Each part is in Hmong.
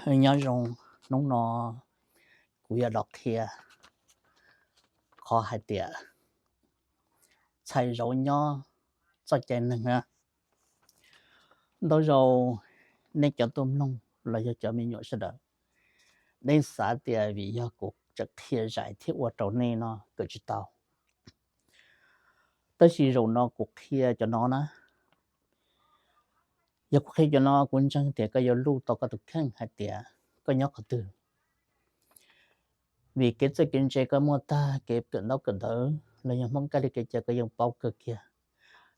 Nyob zoo, hnub no kuv yuav los qhia qhov hais tias txhais zauv nyob txoj cai neeg na. Ntau zaus nej cov tuaj mloog los yog cov me nyuam sawv daws, nej xav tias vim yog kuv tseem qhia zais thiab ua rau nej no kawm tsis tau. Tab sis zaum no kuv qhia cov no na, yog kuv qhia cov no kuv ntseeg tias koj yuav luj tau koj tus kheej hais tias koj nyob qhov twg. Vim kev txawj kev ntse koj muaj tag, kev kawm ntaub kawm ntawv los yog Hmoob kab li kev cai koj yeej paub kawg kiag,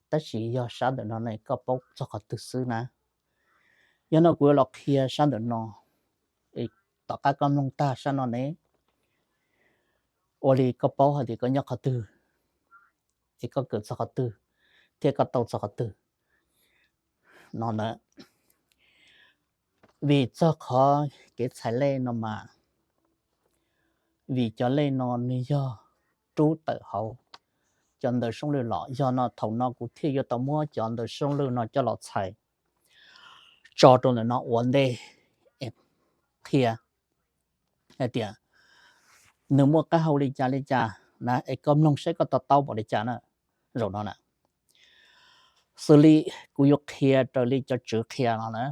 tab sis yog sab ntawm no ne koj paub txog qhov twg xwb na. Yog no kuv yuav los qhia sab ntawm no, tom qab koj mloog tag sab no ne, ua li koj paub hais tias koj nyob qhov twg, es koj kawm txog qhov twg, thiab koj tau txog qhov twg no na. Vim txog qhov kev txhais lej no mas, vim cov lej no nws yog rub tawm hauv cov ntawv soob lwj los, yog no thaum no kuv thiaj yuav tau muab cov ntawv soob lwj no coj los txhais tso rau ntawm no ua ntej qhia hais tias nws muaj qab hau li cas li cas na, es koj mloog saib koj to taub npaum li cas na. Zaum no na, xws li kuv yuav qhia raws li cov tswv qhia no na.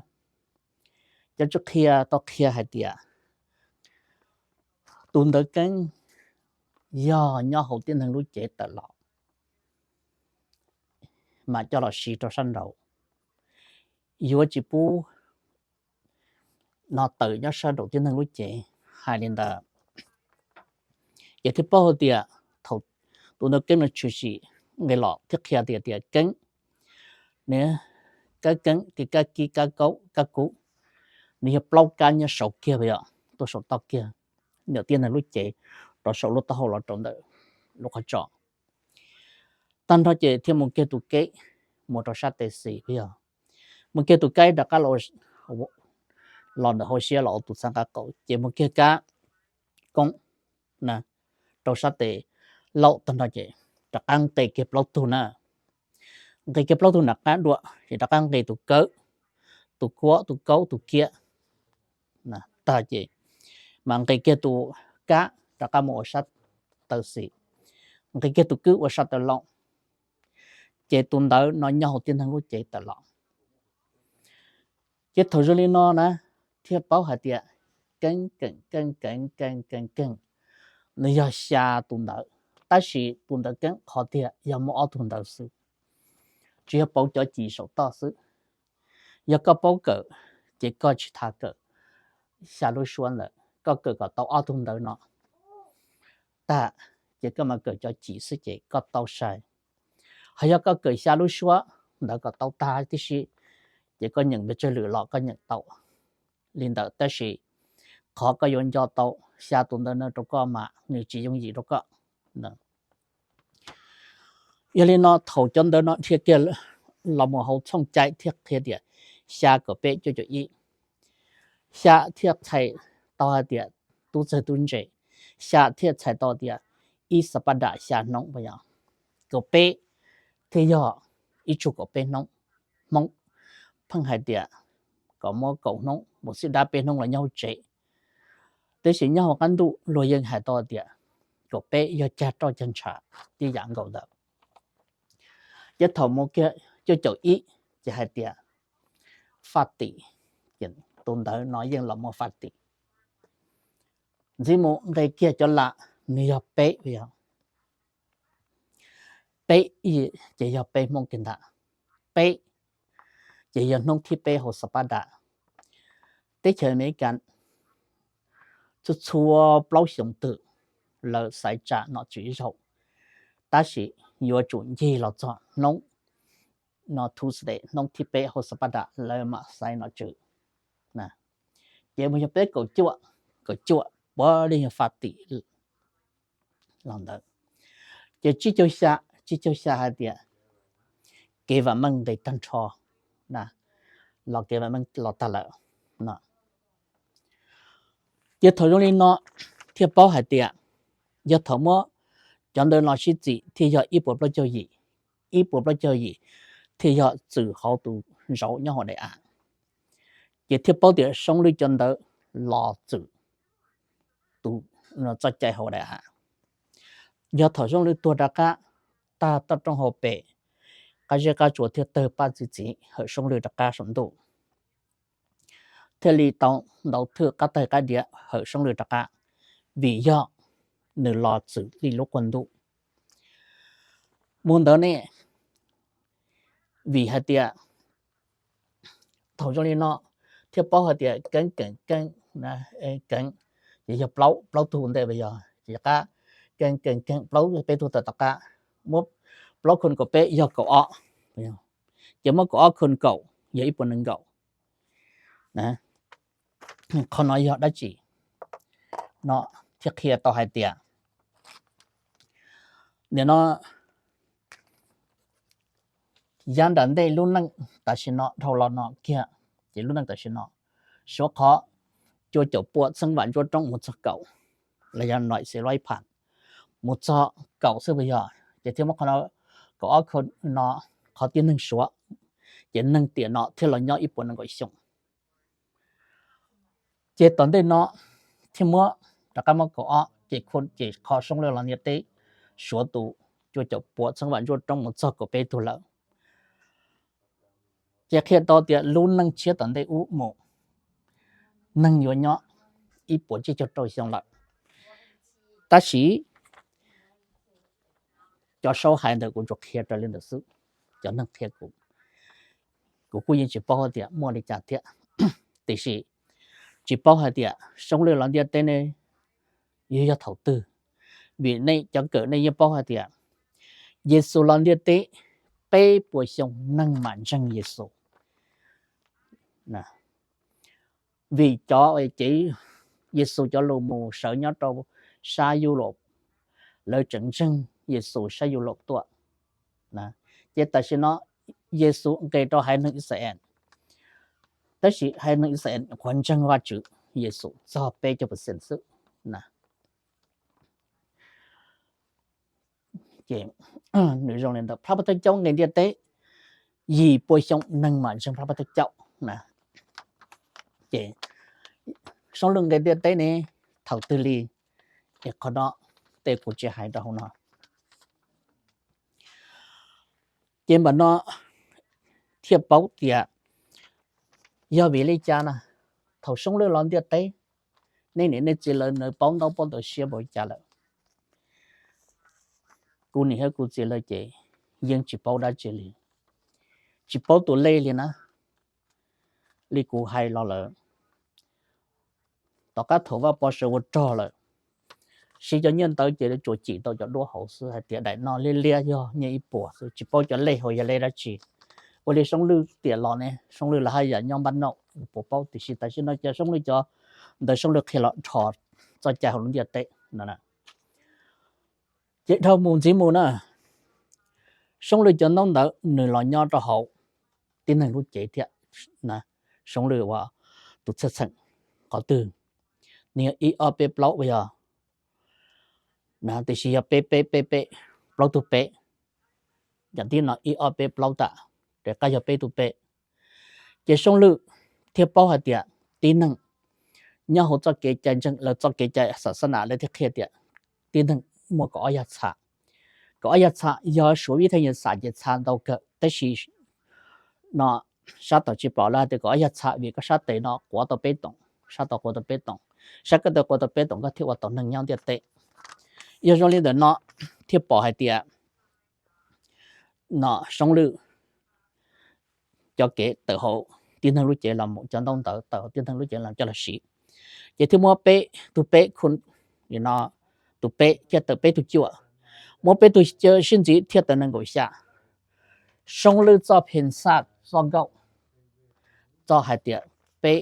Cov tswv qhia tau qhia hais tias tus ntawv keeb yog nyob hauv tib neeg lub cev tawm los, mas coj los siv rau sab nraud, yuav tsis pub no tawm nyob sab nraum tib neeg lub cev. Hais li ntawd ces thiaj paub hais tias thaum tus ntawv keeb no tshwm sim nqis los thiab qhia tias tias keeb, nws kab keeb, kab kib, kab kaub, kab kub, nws yog plaub kab nyob saud kiag, yog tuaj saum toj kiag, ntawm tib neeg lub cev, rau saum lub taub hau los rau ntawm lub qhov tsos. Tag nrho ces thiaj mus kiag tus keb mus rau sab tes xis, yog mus kiag tus kab rov qab los ntawm hauv siab los ua tus txaj nqaj qaum, ces mus kiag kab koob rau sab tes laum, tag nrho ces rov qab nqis kiag plaub tug na. Nqis kiag plaub tug nram qab dua ces rov qab nqis tus kawb, tus kuab, tus kaub, tus kiab tag ces mas nqis kiag tus kab rov qab mus ua sab taw xis, nqis kiag tus kub ua sab taw laum, ces tus ntawv no nyob hauv tib neeg lub cev tawm los. Ces thaum zoo li no na, thiaj paub hais tias keeb keem keeb keev keeb keeb keem, nws yog xya tus ntawv, tab sis tus ntawv keeb qhov tiag yog muaj ob tug ntawv xwb, tsis yog pauv cov cim saum toj xwb. Yog koj paub kawm ces koj tsis tas kawm xya lub suab ntawd, koj kawm kom tau ob tug ntawv no tag, ces koj mam kawm cov cim xwb ces koj tau sai. Hos yog koj kawm xya lub suab ntawd kom tau tag tib si, ces koj nyeem pes tsawg lwm los koj nyeem tau li ntawd, tab sis qhov koj yuav nco tau xya tus ntawv no rau koj mas nws tsis yooj yim rau koj. Yog li no thaum cov ntawv no dhia kiag los mus hauv txhooj cai thiaj qhia tias xya kaum peb cuaj caum ib, xya thiaj txhais tau hais tias tub txawg tub ntse, xya thiaj txhais tau tias ib xab pab dam xya hnub, yog kaum peb thiaj yog ib tsug kaum peb hnub. Hmoob pheej hais tias kom muab kaum hnub mus xib dab peb hnub los nyob hauv tsev, tab sis nyob hauv qab ntuj luag yeej hais tau tias kaum peb yog cag roj cag ntshav tib yam nkaus ntawd. Ces thaum mus kiag cuaj caum ib ces hais tias faj tim, tus ntawv no yeej los muaj faj tim. Ntxiv mus nqis kiag cov lam, nws yog peb, yog peb ces yog peb Hmoob kiag ntag. Peb ces yog hnub thib peb hauv xab pab dam. Teb chaws Amelikas txhua txhua plaub xyoos twg lawv xaiv tsam nom tswv ib zaug, tab sis yuav tsum ncig los txog hnub no Tuesday, hnub thib peb hauv xab pab dam lawv mam xaiv nom tswv. Ces mus yog peb kaum cuaj, kaum cuaj puav leej yog faj tim los ntawd. Ces tsib caug xya, tsib caug xya hais tias kev vam meej nqis tag nrho, los kev vam meej los tag lawm. Ces thaum zoo li no thiaj paub hais tias yog thaum muab cov ntawv no sib txim thiaj yog ib puas plaub caug yim, ib puas plaub caug yim thiaj yog txwm hauv tus zauv nyob hauv daim av. Ces thiaj paub tias soob lwj cov ntawv los txwm tus txoj cai hauv daim av. Yog thaum Soob Lwj tuag rov qab, tag toj roob hauv pes, qab zeb qab tsuas thiaj tawg paj txi txiv hawm Soob Lwj rov qab saum ntuj, thiaj li tau ntau thwj qab tawg qab diav hawm Soob Lwj rov qab, vim yog nws los txwm li lub quas ntuj. Mus ntawd ne, vim hais tias thaum zoo li no thiaj paub hais tias keeb keem keeb, keeb ces yog plaub, plaub tug ntej yog ces qab, keeb keem keem plaub peb tug tawm tom qab, muab plaub khon kaum peb yog kaum ob, ces muab kaum ob khon kaum yog ib puas nees nkaum. Qhov no yog dab tsi? No thiaj qhia tau hais tias nim no yav nram ntej lub neej tam sim no dhau los no kiag, ces lub neej tam sim no, suav qhov cua caum pua txheeb vam ntsuab roob mus txog kaum, los yog nois xes lua ib pham mus txog kaum xwb puas yog, ces thiaj muab qhov no, kaum ob khon no, qhov tib neeg suav, ces neeg tiam no thiaj los nyob ib puas nees nkaum xyoo. Ces tom ntej no thiaj muab rov qab muab kaum ob ces khon ces qhov Soob Lwj los ntiaj teb suav tus cua caum pua txheeb vam ntsuab roob mus txog kaum peb tug lawm. Ces qhia tau tias lub neej tshiab tom ntej ub mus neeg yuav nyob ib puas tsib caug rau xyoo lawm. Tab sis cov Saub hais ntawd kuv tsuas qhia raws li ntawd xwb, cov neeg qhia kuv, kuv kuj yeej tsis paub hais tias muaj li cas thiab. Tiam sis tsis paub hais tias Soob Lwj los ntiaj teb ne yog, yog thaum twg, vim nej cov kawm nej yeej paub hais tias Yexus los ntiaj teb peb puas xyoo neeg mam ntseeg Yexus. Vim cov cev Yexus cov lus mus sawv nyob rau sab Europe, lawv tseem ntseeg Yexus sab Europe tuaj. Ces tam sim no Yexus nqes rau haiv neeg Israel, tab sis haiv neeg Israel qhuav ntseeg Vajtswv Yexus txog peb caug percent xwb. Ces nws zoo li ntawd, Phab Pab Thawj Caub nqes ntiaj teb yim puas xyoo neeg mam ntseeg Phab Pab Thawj Caub na. Ces Soob Lwj nqes ntiaj teb ne thaum twg li, es qhov no tej kuv tsis hais rau hauv no. Ces npam no thiaj paub tias yog vim li cas na, thaum Soob Lwj los ntiaj teb, nej niam nej txiv lawv nws paub ntaub paub ntawv siab npaum li cas lawm. Kuv niam thiab kuv txiv lawv ces yeej tsis paub dab tsi li, tsis paub tus lej li na. Li kuv hais los lawm, tom qab thaum Vaj Pov sawv ua rog lawm, siv cov nyiaj ntawd ces lawv tsuas cim tau cov duab hauv xwb hais tias daim no liab liab yog nyiaj ib puas xwb, tsis paub cov lej hauv yog lej dab tsi. Ua li Soob Lwj tiam los ne, Soob Lwj los haj yam nyob npab nauj puas paub, tiam sis tam sim no cov Soob Lwj cov ntawv Soob Lwj qhia los dhos txoj cai hauv lub ntiaj teb no. Ces dhau mus ntxiv mus na, Soob Lwj cov ntaub ntawv nws los nyob rau hauv tib neeg lub cev thiab. Soob Lwj ua tus txheej txheem qhov twg, nws yog ib ob peb plaub uas yog, tiam sis yog peb peb peb peb, plaub tug peb, yam tib no ib ob peb plaub tas, rov qab yog peb tug peb. Ces Soob Lwj thiaj paub hais tias tib neeg nyob hauv txoj kev cai ntseeg, lawv txoj kev cai xam xab nam lawv thiaj qhia tias tib neeg muaj kaum ob yag txha. Kaum ob yag txha yog suav vib thaj nyas xam ces txha ntau kawg, tab sis no sab tod tsis pom lawv hais tias kaum ob yag txha vim koj sab tes no quav tau peb toom, sab tod quav tau peb toom, sab koj tes quav tau peb toom koj thiaj ua tau neeg nyob ntiaj teb. Yog zoo li ntawm no thiaj pom hais tias no Soob Lwj cov kev tawm hauv tib neeg lub cev los mus, cov ntaub ntawv tawm hauv tib neeg lub cev los coj los siv, ces thiaj muab peb tug peb khu, no tus peb thiaj tawm peb tug cuaj, muab peb tug cuaj sib ntxiv thiaj tawm nees nkaum xya. Soob Lwj txoj phees xaj txoj nkauj, txoj hais tias peb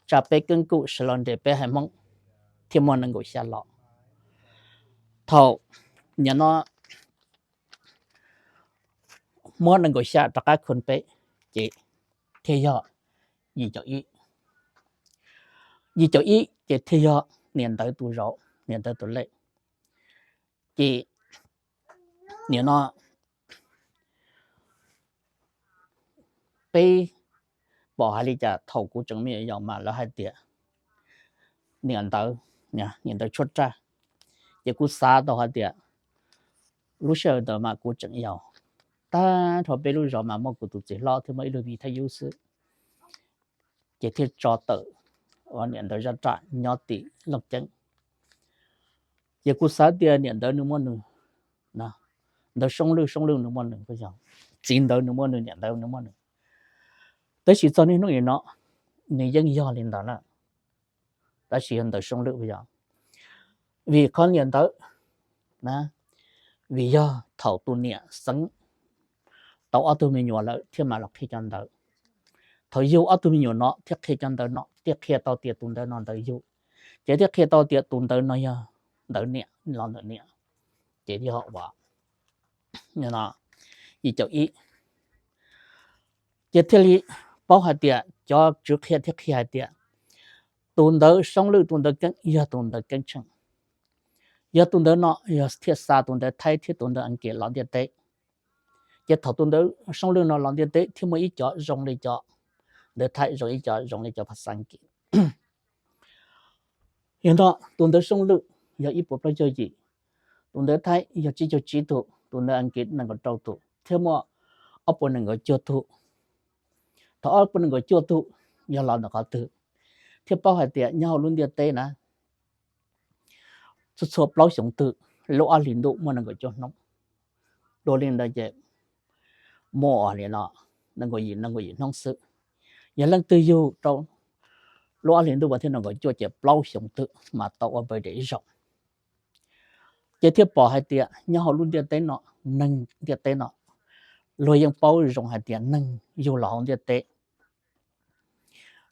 tsa peb keeb kwm sawv los nres peb haiv Hmoob thiaj muaj nees nkaum xya los. Thaum nim no muab nees nkaum xya rov qab khu peb, ces thiaj yog yim caum ib. Yim caum ib ces thiaj yog niam ntawv tus zauv, niam ntawv tus lej. Ces nim no peb pom hais li cas thaum kuv tseem me nyuam yaus mas lawv hais tias niam ntawv, niam ntawv tshuaj raj. Ces kuv xav tau hais tias lub sij hawm ntawd mas kuv tseem yau, tag nrho peb lub zos mas muaj kuv tus txiv hlob thiab muaj ib lub viv thaj yub xwb, ces thiaj tso tawm ua niam ntawv zaj raj nyob tim Looj Ceeb. Ces kuv xav tias niam ntawv nws muaj nws, ntawv Soob Lwj, Soob Lwj nws muaj nws, txiv ntawv nws muaj nws, niam ntawv nws muaj nws. Tab sis txog niaj hnub nim no nws yeej yog li ntawd na, tab sis yog ntawv Soob Lwj yog, vim qhov niam ntawv na, vim yog thaum tus niam xeeb tau ob tug me nyuam lawm thiaj mam los qhia cov ntawv. Thaum yug ob tug me nyuam no thiaj qhia cov ntawv no, thiaj qhia tau tias tus ntawv no ntawv yug, ces thiaj qhia tau tias tus ntawv no yog ntawv niam los ntawm niam, ces yog ua yim caum ib. Ces thiaj li paub hais tias cov tswv qhia thiaj qhia hais tias tus ntawv Soob Lwj, tus ntawv Keeb yog tus ntawv Keeb Tsheej, yog tus ntawv no yog thiaj xa tus ntawv Thaib thiab tus ntawv Askiv los ntiaj teb. Ces thaum tus ntawv Soob Lwj no los ntiaj teb thiaj muaj ib cov zoo li cov ntawv Thaib, zoo ib cov zoo li cov phas xas Askiv. Yog no tus ntawv Soob Lwj yog ib puas plaub caug yim, tus ntawv Thaib yog tsib caug tsib tug, tus ntawv Askiv nees nkaum rau tug, thiaj muaj ob puas nees nkaum cuaj tug. Thaum ob puas nees nkaum cuaj tug yog los ntawm qhov twg? Thiaj paub hais tias nyob hauv lub ntiaj teb na, txhua txhua plaub xyoos twg, lub ob hlis ntuj muaj nees nkaum cuaj hnub. Dua li ntawd ces muaj li no nees nkaum yim, nees nkaum yim hnub xwb. Yog leej twg yug rau lub ob hlis ntuj vas thiab nees nkaum cuaj ces plaub xyoos twg mas tau ua birthday ib zaug. Ces thiaj pom hais tias nyob hauv lub ntiaj teb no, neeg ntiaj teb no, luag yeej paub zoo hais tias neeg yug los hauv ntiaj teb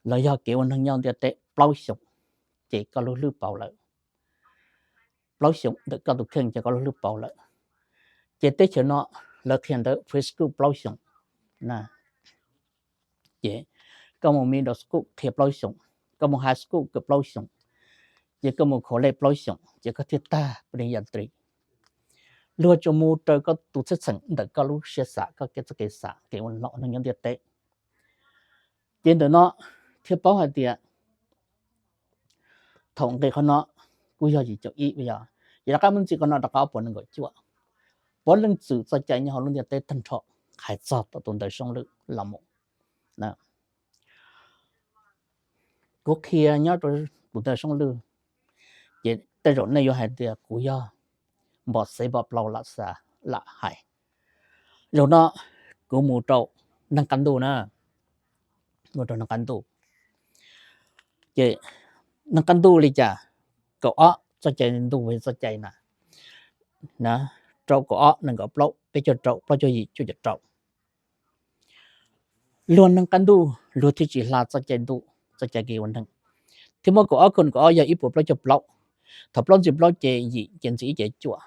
los yog kev ua neeg nyob ntiaj teb plaub xyoos, ces koj lub hlwb pauv lawm. Plaub xyoos ntawm koj tus kheej ces koj lub hlwb pauv lawm. Ces teb chaws no lawv qhia ntawv preschool plaub xyoos na, ces koj mus middle school qhia plaub xyoos, koj mus high school kawm plaub xyoos, ces koj mus college plaub xyoos ces koj thiaj tag palinyatri. Luag tsuas mus raws koj tus txheej txheem ntawm koj lub siab xav, koj kev txoj kev xav, kev ua neeg nyob ntiaj teb. Ces ntawm no thiaj paub hais tias thaum nqis qhov no kuj yog yim caum ib yog, ces rov qab mus ntxiv qhov no rov qab ob puas nees nkaum cuaj. Puav leej txwm txoj cai nyob hauv lub ntiaj teb tag nrho hais txog tus ntawv Soob Lwj los mus. Kuv qhia nyob rau tus ntawv Soob Lwj, ces tej zaum nej yuav hais tias kuv yog npom xev npom plaus lam xav lam hais. Zaum no kuv mus rau neeg qab ntuj na, mus rau neeg qab ntuj. Ces neeg qab ntuj li cas? Kaum ob txoj cai ntuj, txoj cai na, rau kaum ob, nees nkaum plaub, peb caug rau, plaub caug yim, cuaj caum rau. Luag neeg qab ntuj luag thiaj tsis hla txoj cai ntuj, txoj cai kev ua neeg. Thiab muab kaum ob khu kaum ob yog ib puas plaub caug plaub, thaum plaub ntxiv plaub ces yim, ces ntxiv ib ces cuaj,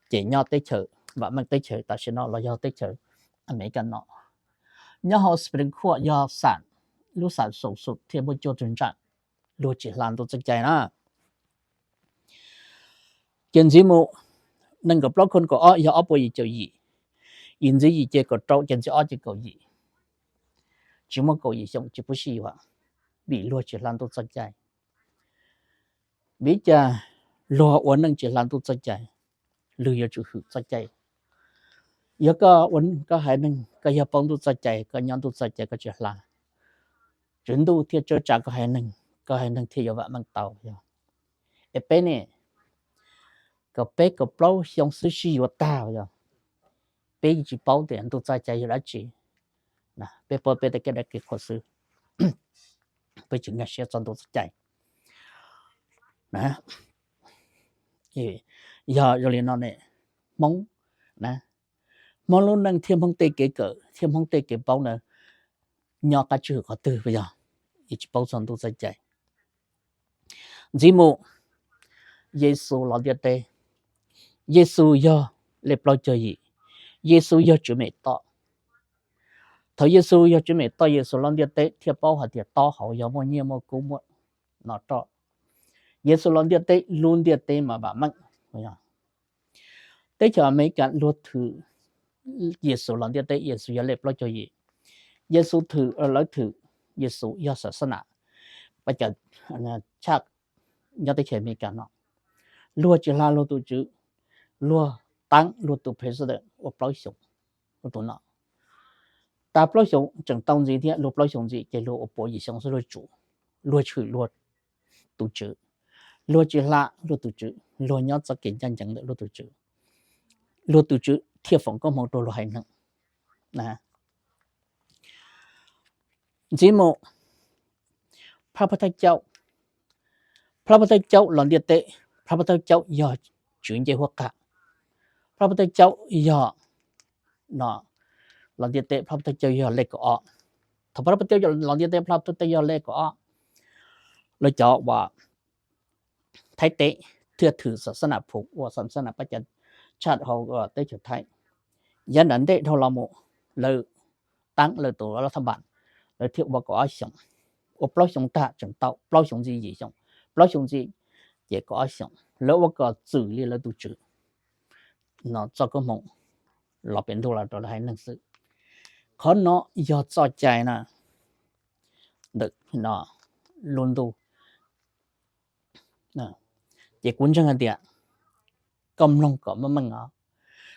ces nyob teb chaws vam meej teb chaws tam sim no los yog teb chaws Amelikas no, nyob hauv Supreme Court yog xam, lub xam xum xum thiaj muaj cuaj tug judge, luag tsis hla ntuj txoj cai na. Ces ntxiv mus, nees nkaum plaub khu kaum ob yog ob puas yim caum yim, yim ntxiv yim ces kaum rau, ces ntxiv ob ces kaum yim. Tsis muaj kaum yim xyoo tsis pub sib yuav, vim luag tsis hla ntuj txoj cai. Vim cas luag ua neej tsis hla ntuj txoj cai? Luag yuav tsum hwm txoj cai. Yog koj ua, koj haiv neeg koj yog paub ntuj txoj cai, koj nyob ntuj txoj cai koj tsis hla, Tswv Ntuj thiaj tsawb tsa koj haiv neeg, koj haiv neeg thiaj yuav vam meej tau. Yog es peb ne, kaum peb kaum plaub xyoo xwb sib yuav tag yog, peb yeej tsis paub tias ntuj txoj cai yog dab tsi. Peb paub peb tej kev dab kev qhuas xwb, peb tsis nkag siab txog ntuj txoj cai. Yog zoo li no ne, Hmoob, Hmoob lub neej thiab Hmoob tej kev kawm thiab Hmoob tej kev paub ntawd nyob qab tswj hwm qhov twg yog, yeej tsis paub txog ntuj txoj cai. Ntxiv mus, Yexus los ntiaj teb. Yexus yog lej plaub caug yim, Yexus yog Tswv Mem Toj. Thaum Yexus yog Tswv Mem Toj, Yexus los ntiaj teb thiaj paub hais tias taub hau yog muaj nyiaj muaj kub muaj no roj. Yexus los ntiaj teb, lub ntiaj teb mas vam meej. Teb chaws Amelikas luag thwm Yexus los ntiaj teb, Yexus yog lej plaub caug yim. Yexus thwm, lawv thwm Yexus yog xa xab nam, pab cawv, tshaj nyob teb chaws Amelikas no, luag tsis hla luag tus tswv, luag taab luag tus president ua plaub xyoos, ua tus no. Tas plaub xyoos tseem tau ntxiv thiab, luag plaub xyoos ntxiv ces luag ua pua yim xyoo xwb luag tsum, luag tshwm luag tus tswv, luag tsis hla luag tus tswv, luag nyob txoj kev ncaj ncees ntawm luag tus tswv, luag tus tswv thiaj foom koob hmoov rau luag haiv neeg. Ntxiv mus, Phab Pab Thawj Cauj, Phab Pab Thawj Cauj los ntiaj teb, Phab Pab Thawj Cauj yog tswv ncej huab qag. Phab Pab Thawj Cauj yog, no, los ntiaj teb Phab Pab Thawj Cauj yog lej kaum ob. Thaum Phab Pab Thawj Cauj los ntiaj teb Phab Pab Thawj Cauj yog lej kaum ob, lawv cov uas Thaib teb thiaj thwm xa xab nam phum ua xa xab nam pab cav tshaj hauv teb chaws Thaib. Yav nram ntej dhau los mus, lawv taab lawv tus lab thab npas, lawv thiaj ua kaum ob xyoos, ua plaub xyoos tag tseem tau plaub xyoos ntxiv yim xyoo, plaub xyoos ntxiv ces kaum ob xyoos, lawv ua kom txwm li lawv tus tswv no txoj koob hmoov los pem ntuj los rau lawv haiv neeg xwb. Qhov no yog txoj cai na, ntawm no lub ntuj. Ces kuv ntseeg hais tias koj mloog kom meej meej os.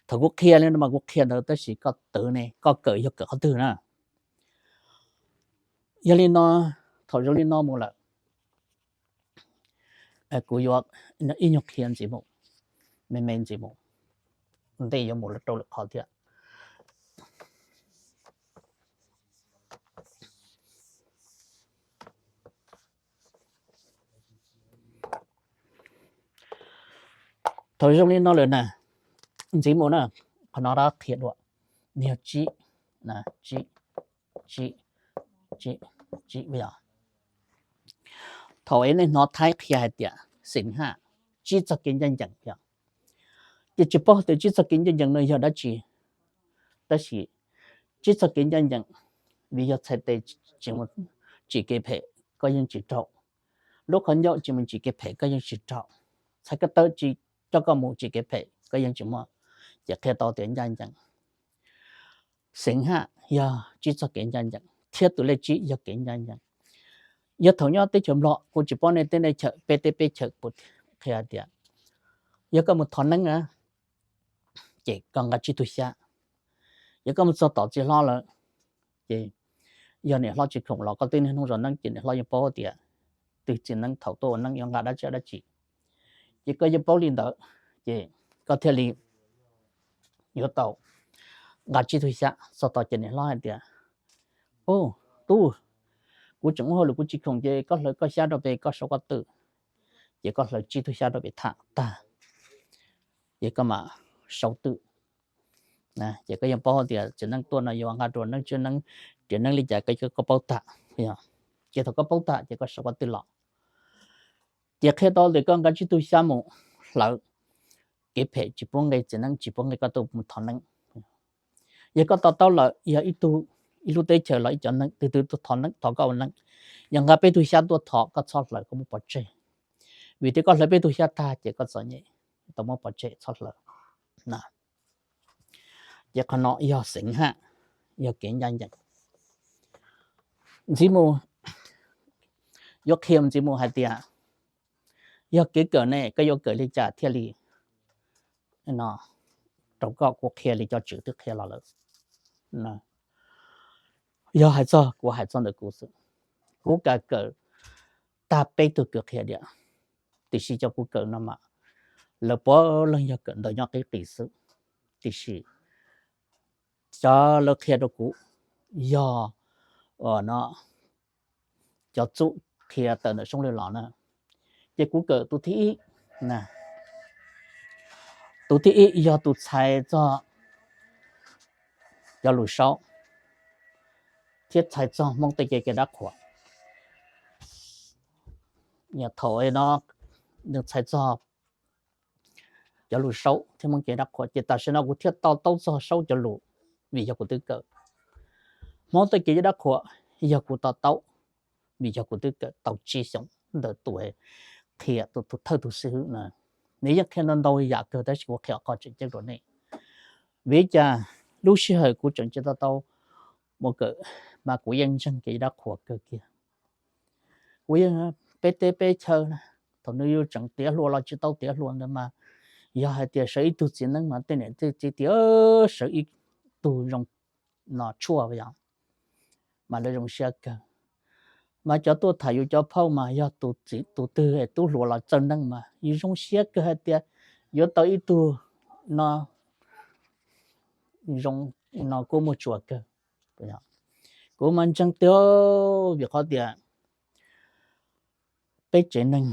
Thaum kuv qhia li no mas kuv qhia ntawd tab sis koj twv ne koj kawm yog kawm qhov twg na. Yog li no, thaum zoo li no mus lawm, kuv yuav ib nyuag qhia ntxiv mus, me me ntxiv mus, ntej yuav mus rau lwm qhov thiab. Thaum zoo li no lawm na, ntxiv mus na, qhov no dab qhia dua, nws yog tsib, tsib, tsib, tsib, thaum nej hnov Thaib qhia hais tias xeem haj, tsib txoj kev ncaj ncees yog, ces tsis paub tias tsib txoj kev ncaj ncees no yog dab tsi. Tab sis tsib txoj kev ncaj ncees, vim yog txhais tes tsis mus tsim kev phem koj yeej tsis raug, lub qhov ncauj tsis mus tsim kev phem koj yeej tsis raug, txhais ko taw tsis coj koj mus tsim kev phem koj yeej tsis muaj, ces qhia tau tias ncaj ncees. Xeem haj yog tsib txoj kev ncaj ncees thiab tus lej tsib yog kev ncaj ncees. Yog thaum nyob teb chaws Nplog, kuv tsis paub nej teb nej chaws, peb teb peb chaws puas qhia tias yog koj mus thov neeb na, ces koj nqa tsib tug xyab. Yog koj mus txog tom txiv hlob lawm, ces yog niam hlob tsis khoom los koj twb niaj hnub zov neeb ces niam hlob yeej paub tias twg txiv neeb thaum tuaj ua neeb yuav nqa dab tsi dab tsi. Ces koj yeej paub li ntawd, ces koj thiaj li yuav tau nqa tsib tug xyab txog tom ces niam hlob hais tias, Ub, tub, kuv tseem ua hauj lwm kuv tsis khoom ces koj hlawv koj xyab rau pem koj sau koj twm. Ces koj hlawv tsib tug xyab rau pem tham tag, ces koj mam sau twm. Ces koj yeej paub tias txiv neeb tuaj no yuav nqa rau neeb tswb neeb, riam neeb li cas koj paub tag. Ces thaum koj paub tag ces koj sau koj twm los. Ces qhia tau tias koj nqa tsib tug xyab mus hlawv kev phem tsis pub nqe txiv neeb tsis pub nqe koj tuaj mus thov neeb. Yog koj to taub lawm yog ib tug, ib lub teb chaws los ib cov neeg twg twg tuaj thov neeb thov koj ua neeb, yog nqa peb tug xyab tuaj thov koj txhob hlawv koj muab pov tseg, vim tias koj hlawv peb tug xyab tag ces koj txom nyem, tau muab pov tseg txhob hlawv. Ces qhov no yog xeem haj, yog kev ncaj ncees. Ntxiv mus, yuav qhia ntxiv mus hais tias yog kev kawm ne koj yuav kawm li cas thiaj li no rau koj, kuv qhia li cov tswv twb qhia los lawm. Yog hais txog kuv hais txog ntawm kuv xwb, kuv kam kawm tag peb tug kwv qhia diam, tiam sis cov kuv kawm no mas lawv puav leej yog kawm ntawv nyob qib qis xwb, tiam sis cov lawv qhia rau kuv yog no cov txuj qhia tawm ntawm soob lwj los na. Ces kuv kawm tus thib ib, tus thib ib yog tus txhais txog cov lus saub thiab txhais txog Hmoob tej kev kev dab qhuas. Thaum no nws txhais txog cov lus saub thiab Hmoob kev dab qhuas ces tam sim no kuv thiaj to taub txog saub cov lus, vim yog kuv twb kawm. Hmoob tej kev dab qhuas yog kuv to taub, vim yog kuv twb kawm tau tsib xyoos ntawm tus qhia, tus thawj tus xib hwb na. Nws yeej qhia ntau ntau yam kawg tab sis kuv qhia qhov tseem ceeb rau nej. Vim li cas lub sij hawm kuv tseem tsis to taub mus kawm mas kuv yeej ntseeg kev dab qhuas kawg kiag. Kuv yeej peb teb peb chaw na, nws yuav tseem tiav hluas los tsis tau tiav hluas ntawd mas, yog hais tias sawv ib tug txiv neeb mas tej niam tej txiv tias sawv ib tug zoo no tshuaj yog, mas lawv zoo siab kawg. Mas cov tuaj tham yus cov phauj mas yog tus twg tub hluas los txawj neej mas yus zoo siab kawg hais tias yuav tau ib tug no zoo no kuj muaj tsuas kawg. Kuv mas ntseeg tiag, vim qhov tias peb tsev neeg,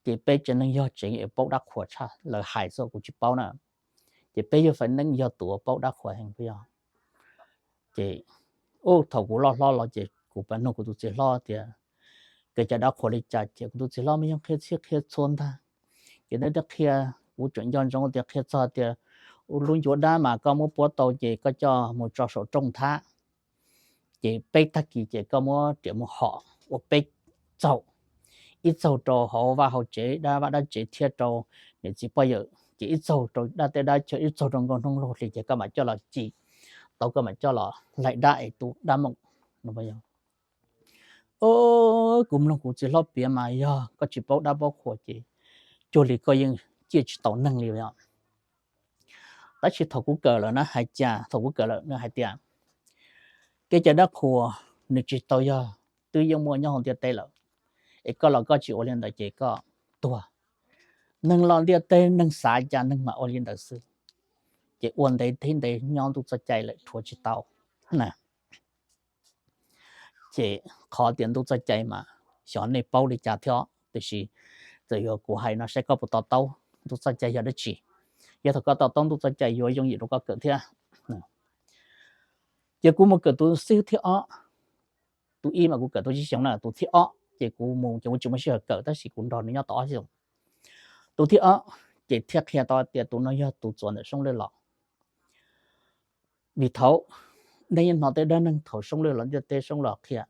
ces peb tsev neeg yog tsev paub dab qhuas tshaj, lawv hais xwb kuv tsis paub na. Ces peb yog fais neeb yog tus paub dab qhuas heev yog. Ces thaum kuv loj hlob los ces kuv pab nug kuv tus txiv hlob tias kev cai dab qhuas li cas, ces kuv tus txiv hlob mas yeej qhia txhij qhia txhua ntag. Ces nws thiaj qhia, kuv tseem nco ntsoov tias qhia txog tias lub ncuav dab mas koj muab puab tau ces koj coj mus tso saum rooj thab, ces peb tag kis ces koj muab riam mus hom ua peb txaug, ib txaug rau hauv vaj hauv tsev, dab vaj dab tsev thiab rau niam txiv poj yawm, ces ib txaug rau dab teb dab chaw, ib txaug rau nkauj hnub nraug hli, ces koj mam coj los ci tau, koj mam coj los laim dab es tu dab moom no. Kuv mloog kuv txiv hlob piav mas yog koj tsis paub dab paub qhuas ces cuag li koj yeej ciaj tsis tau neeg li os. Tab sis thaum kuv kawm lawm na hais cas, thaum kuv kawm lawm nws hais tias kev cai dab qhuas nws tsis tau yog twb yeej muaj nyob hauv ntiaj teb lawm, es koj los koj tsis ua li ntawd ces koj tuag. Neeg los ntiaj teb neeg xav cas neeg mam ua li ntawd xwb. Ces ua ntev thiab ntev nyob ntuj txoj cai lawm rhuav tsis tau na. Ces qhov tias ntuj txoj cai mas xyov nej paub li cas thiab, tiam sis txawm yog kuv hais no saib koj puas to taub ntuj txoj cai yog dab tsi. Yog thaum koj to taub ntuj txoj cai yuav yooj yim rau koj kawm thiab. Ces kuv mus kawm tus xib hwb thib ob, tus ib mas kuv kawm tau tsib xyoos na, tus thib ob ces kuv mus ces kuv tsis muaj sij hawm kawm tab sis kuv nrog nws nyob tau ob xyoos. Tus thib ob ces thiaj qhia tau tias tus no yog tus txuas ntawm Soob Lwj los. Vim thaum nej yeej hnov tej dab neeg thaum Soob Lwj los ntiaj teb Soob los qhia,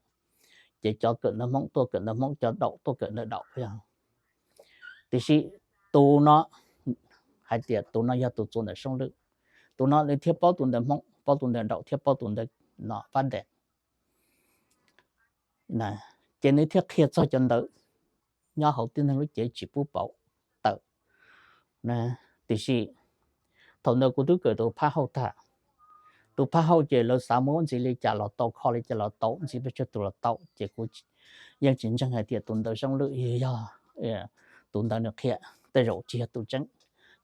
ces cov kawm ntawv Hmoob tuaj kawm ntawv Hmoob, cov daum tuaj kawm ntawv daum yog. Tiam sis tus no hais tias tus no yog tus txuas ntawm Soob Lwj, tus no nws thiaj paub tus ntawv Hmoob, paub tus ntawv daum thiab paub tus ntawv no pab ntes. Ces nws thiaj qhia txog cov ntawv nyob hauv tib neeg lub cev tsis pub pauv tawm. Tiam sis thaum ntawd kuv twb kawm tus phab hauj tag. Tus phab hauj ces lawv xav muab ntxiv li cas los tau, kho li cas los tau, ntxiv pes tsawg tus los tau, ces kuv yeej tsis ntseeg hais tias tus ntawv Soob Lwj yog tus ntawv nws qhia, tej zaum tsis yog tus tseeb.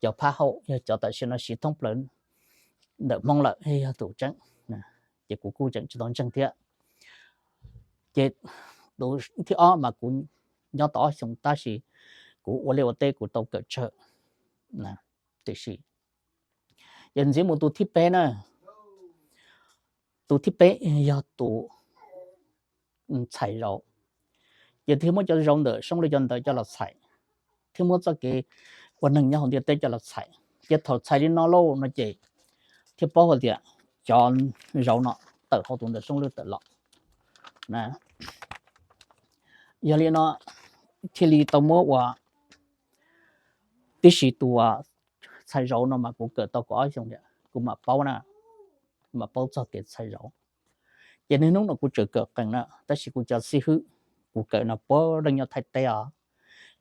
Cov phab hauj yog cov tam sim no siv thoob plaws ntawm Hmoob lawm yog tus tseeb, ces kuv kuj tseem tsis tau ntseeg thiab. Ces tus thib ob mas kuv nyob tau ob xyoos tab sis kuv ua liaj ua teb kuv tau kawm tsawg. Tiam sis yog ntxiv mus tus thib peb na, tus thib peb yog tus txhais zauv, ces thiaj muab cov zauv ntawm Soob Lwj cov ntawv coj los txhais, thiaj muab txoj kev ua neeg nyob hauv ntiaj teb coj los txhais. Ces thaum txhais li no lauj no ces thiaj paub hais tias cov zauv no tawm hauv tus ntawv Soob Lwj tawm los. Yog li no thiaj li tau muab ua tib si tus txhais zauv no mas kuv kawm tau kaum ob xyoos tias kuv mam paub na, mam paub txog kev txhais zauv. Ces niaj hnub no kuv tseem kawm qees na, tab sis kuv cov xib hwb kuv kawm no puav leej nyob Thaib teb os,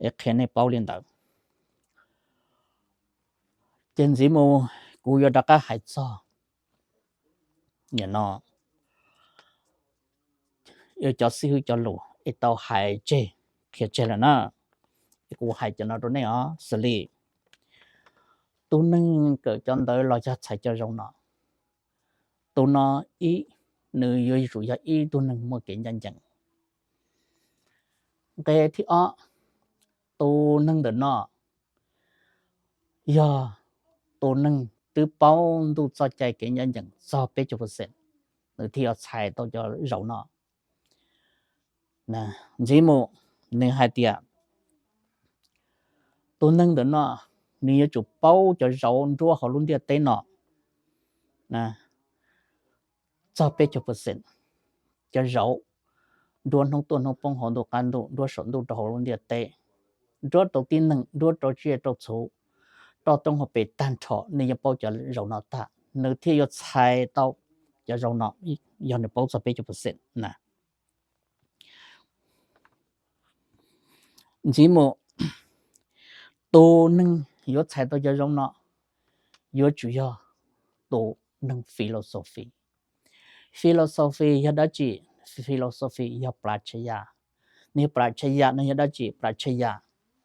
es qhia nej paub li ntawd. Ces ntxiv mus kuv yuav rov qab hais txog nim no cov xib hwb cov lus es tau hais tseg, qhia tseg lawm na. Es kuv hais cov no rau nej os, xws li tus neeg kawm cov ntawv los yog txhais cov zauv no, tus no ib, nws yuav tsum yog ib tug neeg muaj kev ncaj ncees. Nqe thib ob, tus neeg ntawm no yog tus neeg twb paub ntuj txoj cai kev ncaj ncees txog peb caug percent, nws thiaj yuav txhais tau cov zauv no. Ntxiv mus, nws hais tias tus neeg ntawm no nws yuav tsum paub cov zauv nruab hauv lub ntiaj teb no txog peb caug percent. Cov zauv nruab hnub tuaj hnub poob hauv ntuj qab ntuj, nruab saum ntuj rau hauv lub ntiaj teb, nruab rau tib neeg, nruab rau tsiaj rau txhu, roj roob hauv pes tag nrho, nws yeej paub cov zauv no tag, nws thiaj yuav txhais tau cov zauv no, yog nws paub txog peb caug percent na. Ntxiv mus, tus neeg yuav txhais tau cov zoo no yuav tsum yog tus neeg philosophy. Philosophy yog dab tsi? Philosophy yog pras tshaya. Nws yog pras tshaya no yog dab tsi? Pras tshaya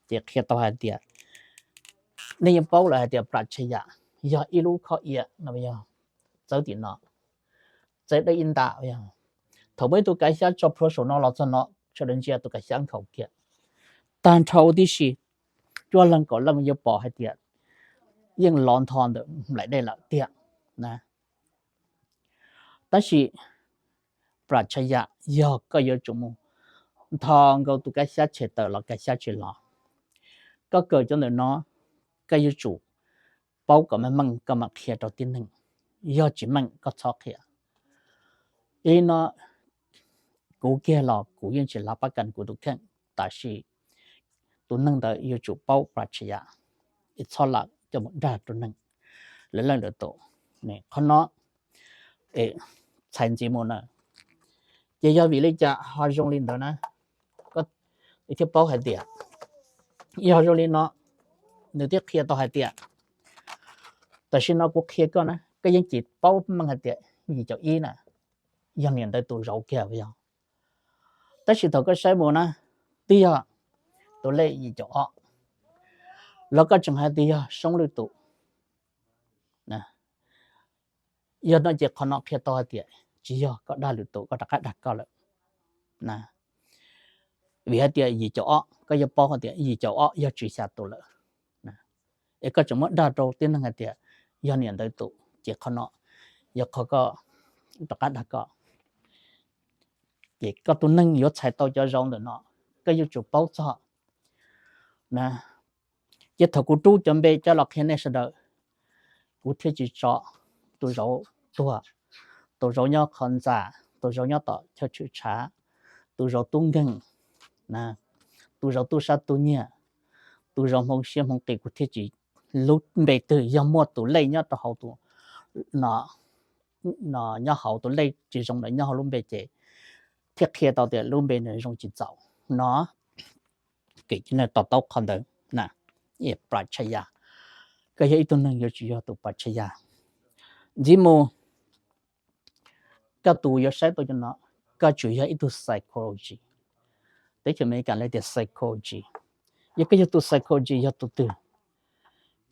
ces qhia tau hais tias, nej yeej paub lawm hais tias pras tshaya yog ib lub khob iav no, yog txawb tim no, txawb dawb ib nta. Thaum muaj ib tug kav xyab tso plhuav saum no los txog no, sawv daws ntsia tus kav xyab nkhaus kiag. Tag nrho huv tib si, cuaj leeg kaum leej yuav pom hais tias yeej lov ntho ntawm nplaim dej lawm tiag na. Tab sis pras tshaya yog koj yuav tsum mus ntho nkaus tus kav xyab tshem tawm los kav xyab tsis los. Koj kawm cov ntawm no, koj yuav tsum paub kom meej meej koj mam qhia rau tib neeg. Yog tsis meej koj txhob qhia. Ib no kuv kiag los kuv yeej tsis lav pab kas kuv tus kheej, tab sis tus neeg ntawd yuav tsum paub pras tshaya, es txhob lam coj mus dag rau neeg lawv leej lawv tus. Qhov no txhais ntxiv mus na. Ces yog vim li cas ho zoo li ntawd na? Thiaj paub hais tias yog zoo li no, nws thiaj qhia tau hais tias, tam sim no kuv qhia koj na, koj yeej tsis paub meej hais tias yim caum ib na yog niam ntawv tus zauv kiag yog. Tab sis thaum koj saib mus na, twb yog tus lej yim caum ob, los koj tseem hais tias yog soob lwm tus. Yog no ces qhov no qhia tau hais tias tsis yog koj dag lwm tus, koj rov qab dag koj lawm. Vim hais tias yim caum ob, koj yuav paub hais tias yim caum ob yog tswv xya tus lawm. Es koj tseem muab dag rau tib neeg hais tias yog niam ntawv tus, ces qhov no yog qhov koj rov qab dag koj. Ces koj tus neeg yuav txhais tau cov zauv ntawm no, koj yuav tsum paub txog na. Ces thaum kuv rub cov npe coj los qhia nej sawv daws, kuv thiaj tsis tso tus zauv tuag, tus zauv nyob qhov ntxa, tus zauv nyob tom chaw tshwm tshav, tus zauv tub nkeeg, tus zauv tub sab tub nyiag, tus zauv hmoov siab hmoov qis, kuv thiaj tsis, lub npe twg yog muaj tus lej nyob rau hauv tus, no, nyob hauv tus lej tsis zoo ntawd nyob hauv lub npe ces thiaj qhia tau tias lub npe nws zoo tsis txaus no. Kev to taub qhov ntawd na, pras tshaya. Koj yog ib tug neeg yuav tsum yog tus pras tshaya. Ntxiv mus, koj tus yuav saib tau cov no, koj tsum yog ib tug psychology. Teb chaws Amelikas lawv tias psychology. Yog koj yog tus psychology yog tus twg?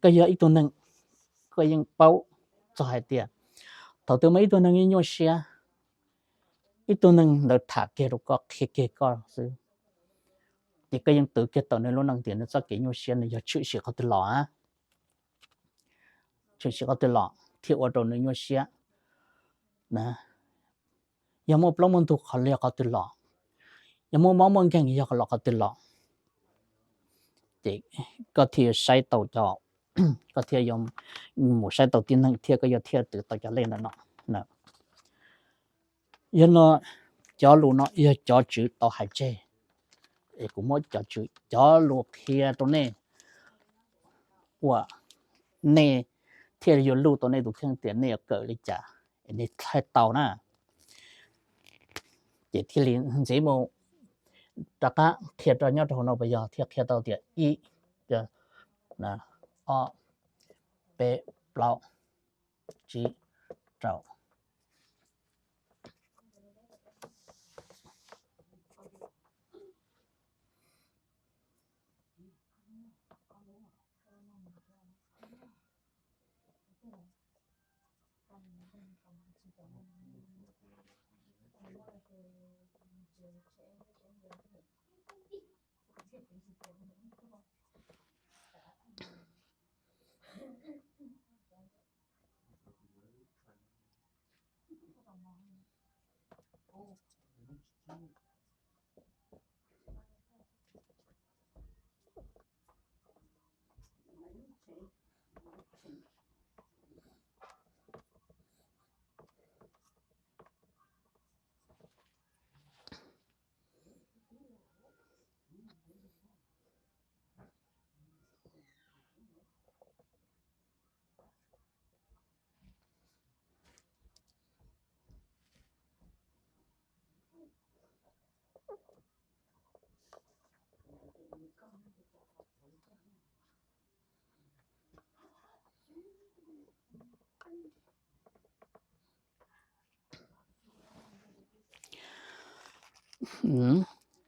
Koj yog ib tug neeg, koj yeej paub txog hais tias thaum twg muaj ib tug neeg nyuaj siab, ib tug neeg ntawd tham kiag rau koj, qhia kiag koj xwb, ces koj yeej twv kiag tau nws lub neej tias nws txoj kev nyuaj siab nws yog tshwm sim qhov twg los, tshwm sim qhov twg los thiaj ua rau nws nyuaj siab. Yog muaj plaub muaj ntug qhov li qhov twg los, yog muaj mob muaj nkeeg yog los qhov twg los, ces koj thiaj yuav saib tau cov, koj thiaj yuav mus saib tau tib neeg thiab koj yuav thiaj twv tau cov lej ntawm no. Yog no, cov lus no yog cov tswv tau hais tseg, es kuv muab cov tswv, cov lus qhia rau nej, uas nej thiaj yuav luj tau nej tus kheej tias nej yuav kawm li cas es nej thaij tau na. Ces thiaj li ntxiv mus rov qab qhia rau nyob rau hauv no puas yog, thiaj qhia tau tias ib, ob, peb, plaub, tsib, rau.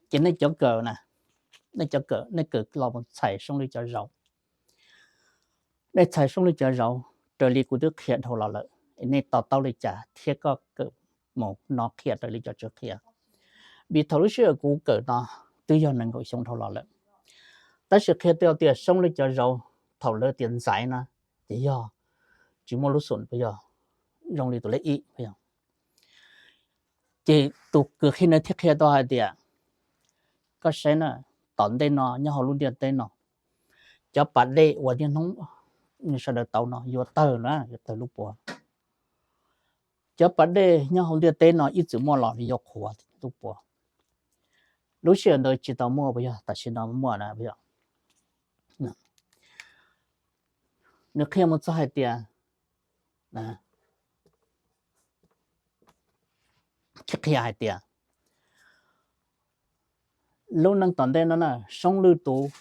Ces nej cov kawm na, nej cov kawm, nej kawm los mus txhais Soob Lwj cov zauv. Nej txhais Soob Lwj cov zauv raws li kuv twb qhia dhau los lawm, nej to taub li cas thiab koj kawm mus no qhia raws li cov tswv qhia. Vim thaum lub sij hawm kuv kawm no twb yog nees nkaum xyoo dhau los lawm. Tab sis qhia tias Soob Lwj cov zauv thaum lawv tias ntxaiv na, ces yog tsis muaj lub xum puas yog, zoo li tus lej ib puas yog. Ces tus kws qhia na thiaj qhia tau hais tias, koj saib na, tom ntej no nyob hauv lub ntiaj teb no, cov pas dej uas niaj hnub sawv daws tau no yuav tawg na, yuav tawg lub puas. Cov pas dej nyob hauv ntiaj teb no ib txwm muaj los nws yuav qhuav lub puas. Lub sij hawm ntawd tsis tau muaj puas yog, tam sim no muaj na puas yog. Nws qhia mus txog hais tias, qhia hais tias lub neej tom ntej no na, Soob Lwj tus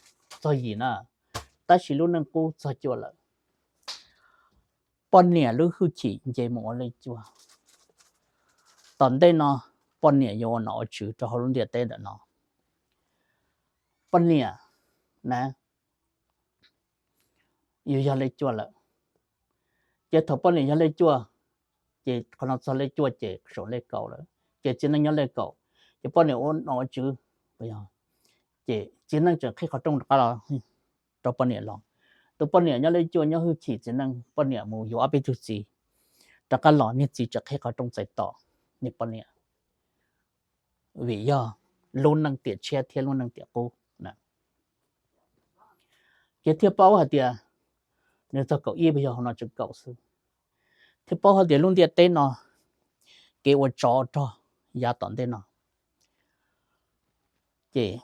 txog yim na, tab sis lub neej qub txog cuaj lawm. Poj niam lub hwj chim nce mus ua lej cuaj. Tom ntej no poj niam yuav ua nom ua tswv rau hauv lub ntiaj teb ntawm no. Poj niam na, yus yog lej cuaj lawm. Ces thaum poj niam yog lej cuaj, ces qhov no txog lej cuaj ces saum lej kaum lawm, ces txiv neej nyob lej kaum, ces poj niam ua nom ua tswv, ces txiv neej tseem qhib qhov rooj rov qab los rau poj niam los. Tus poj niam nyob lej cuaj nyob hwj chim txiv neej, poj niam mus yuav ob peb tug txiv, rov qab los niag txiv tseem qhib qhov rooj txais tos niag poj niam. Vim yog lub neej tiam tshiab thiab lub neej tiam qub. Ces thiaj paub hais tias, nws txog kaum ib puas yog, hauv no tseem kaum xwb. Thiaj paub hais tias lub ntiaj teb no kev ua tsov rog yav tom ntej no, ces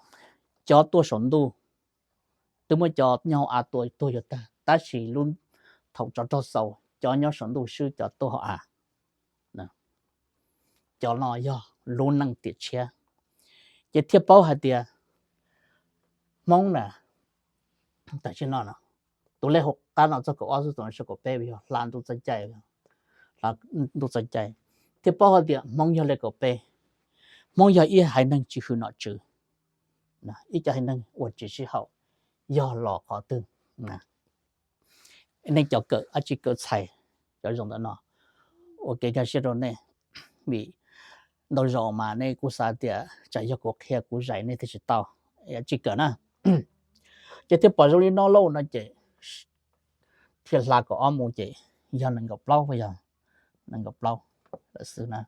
cov tuaj saum ntuj, twb muab cov nyob hauv av tua tuag yuav tag, tab sis lub, thaum tsov rog xaus cov nyob saum ntuj swb cov tuaj hauv av. Cov no yog lub neej tiam tshiab. Ces thiaj paub hais tias Hmoob na, tam sim no, tus lej hauv qab no txog kaum ob xwb, txog kaum peb yog hla ntuj txoj cai, hla ntuj txoj cai, thiaj paub hais tias Hmoob yog lej kaum peb. Hmoob yog ib haiv neeg tsis hwm nom tswv, ib cov haiv neeg uas tsis sib haum, yog los qhov twg? Nej cov kawm dab tsi kawm txhais cov zoo ntawm no, ua kev nkag siab rau nej, vim ntau zaus mas nej kuj xav tias tsam yog kuv qhia kuv zais nej thiaj tsis tau, tsis kawm na. Ces thiaj pom zoo li no lauj no ces thiaj hla kaum ob mus ces yog nees nkaum plaub, yog nees nkaum plaub lawm xwb na.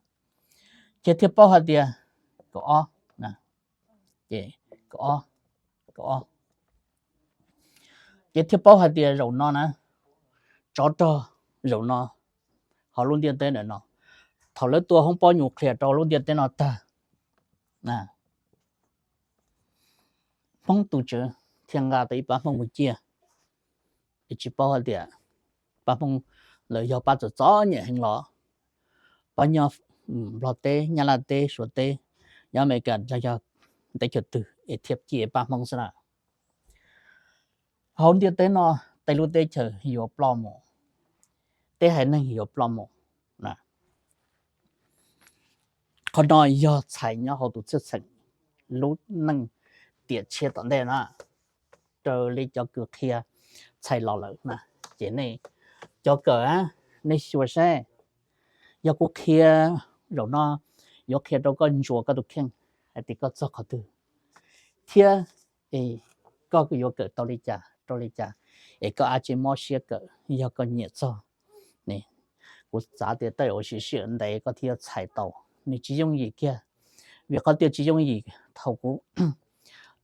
Ces thiaj paub hais tias kaum ob, ces kaum ob, kaum ob, ces thiaj paub hais tias zaum no na, tsov rog zaum no hauv lub ntiaj teb ntawm no, thaum lawv tua hoob pob nyuas qhia rau lub ntiaj teb no tag, Hmoob tus tswv thiaj nqa tau ib pab Hmoob mus ciaj. Es tsis paub hais tias pab Hmoob lawv yog pab txom txom nyem heev los, pab nyob Nplog teb, Nyab Laj teb, Suav teb, nyob Amelikas, yog teb chaws twg es thiaj ciaj pab Hmoob xwb na. Hauv ntiaj teb no tej lub teb chaws yuav ploj mus, tej haiv neeg yuav ploj mus. Qhov no yog txhais nyob hauv tus txheej txheem lub neej tiam tshiab tom ntej na, raws li cov kws qhia txhais los lawm na. Ces nej cov kawm, nej xyuas saib, yog kuv qhia zaum no yuav qhia rau koj ntsuas koj tus kheej hais tias koj txog qhov twg, thiab koj yuav kawm tau li cas rau li cas, es koj ab tsi mob siab kawm, yog koj nyiam txog. Kuv xav tias tej zaum ua siv sij hawm ntev koj thiaj yuav txhais tau. Nws tsis yooj yim kiag, vim qhov tias tsis yooj yim thaum kuv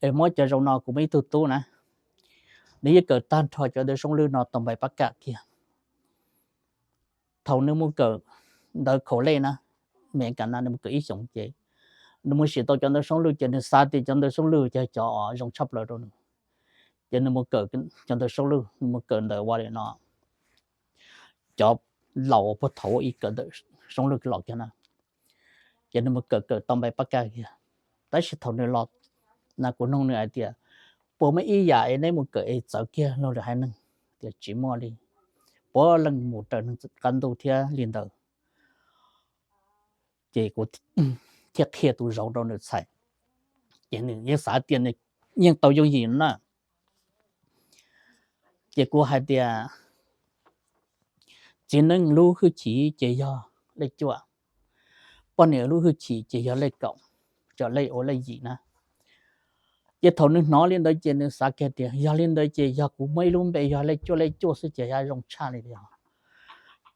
es muab cov zaum no kuv muaj ib tug tub na, nws yeej kawm tag nrho cov ntawv soob lwj no tau npaim pab kam kiag. Thaum nws mus kawm ntawv khaum lej na, Amelikas na, nws mus kawm ib xyoos ces nws mus sim tau cov ntawv soob lwj ces nws xav tias cov ntawv soob lwj ces cov zoo tshaj plaws rau nws. Ces nws mus kawm cov ntawv soob lwj, nws mus kawm ntawm ua li no, cov laus puag thaum ub ib kawm ntawv soob lwj los kiag na. Ces nws mus kawm kawm tau npaim pab kam kiag. Tab sis thaum nws los na kuv nug nws hais tias, puas muaj ib yam es neb mus kawm es txawv kiag luag lwm haiv neeg? Tias tsis muaj li, puav leej mus raws neeg qab ntuj thiab li ntawd. Ces kuv thiaj qhia tus zauv rau nws txhais, ces nws yeej xav tias nws yeej tau yooj yim na. Ces kuv hais tias txiv neej lub hwj chim ces yog lej cuaj, poj niam lub hwj chim ces yog lej kaum, tso lej ua lej yim na. Ces thaum nws hnov li ntawd ces nws xav kiag tias yog li ntawd ces yog kuv muaj ib lub npe yog lej cuaj, lej cuaj xwb ces yog zoo tshaj li os.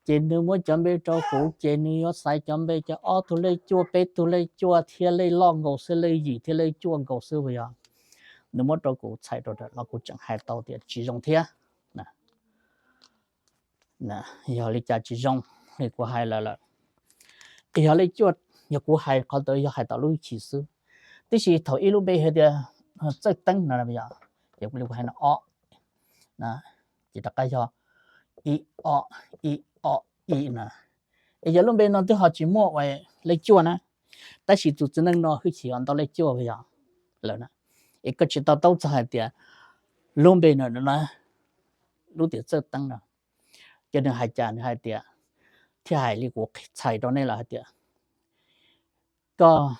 Ces nws muab cov npe rau kuv ces nws yuav xaiv cov npe cov ob tug lej cuaj, peb tug lej cuaj thiab lej loj nkaus xwb, lej yim thiab lej cuaj nkaus xwb as yog. Nws muab rau kuv txhais rau los kuv tseem hais tau tias tsis zoo thiab. Yog li cas tsis zoo li kuv hais lawm lawm? Yog lej cuaj, yog kuv hais qhov ntawd yog hais tom lub hwj chim xwb, tiam sis thaum ib lub npe hais tias Txawj Teeb no, ces kuv li kuv hais no ob, ces rov qab yog ib ob, ib ob ib na. Es yog lub npe no twb ho tsis muaj ua lej cuaj na, tab sis tus txiv neej no hwj chim ho ntau lej cuaj as yog lawm na. Es koj tsis to taub txog hais tias lub npe no, lub tias Txawj Teeb no. Ces nws hais cas, nws hais tias, thiaj hais li kuv txhais rau nej lawm hais tias koj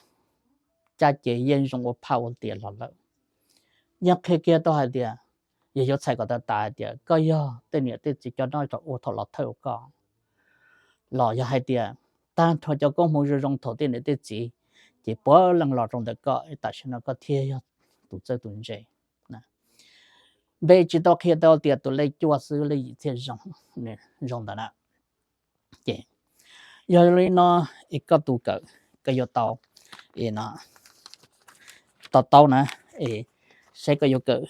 caj ces yeej zoo ua phaj ua tiam los lawm. Yeej qhia kiag tau hais tias, yog yuav txhais kom tas tas hais tias koj yog tej niam tej txiv cov noj cov ua thaum los thawj ua koj, los yog hais tias tag nrho cov koob hmoov zoo zoo thaum tej niam tej txiv, ces puav leej los rau ntawm koj, tam sim no koj thiaj yog tus txawj tus ntse. Npe tsis tau qhia tau tias tus lej cuaj xwb, lej yim thiaj zoo ntawd na. Ces yog li no, es koj tus kawm koj yuav tau, es no, to taub na, es saib koj yuav kawm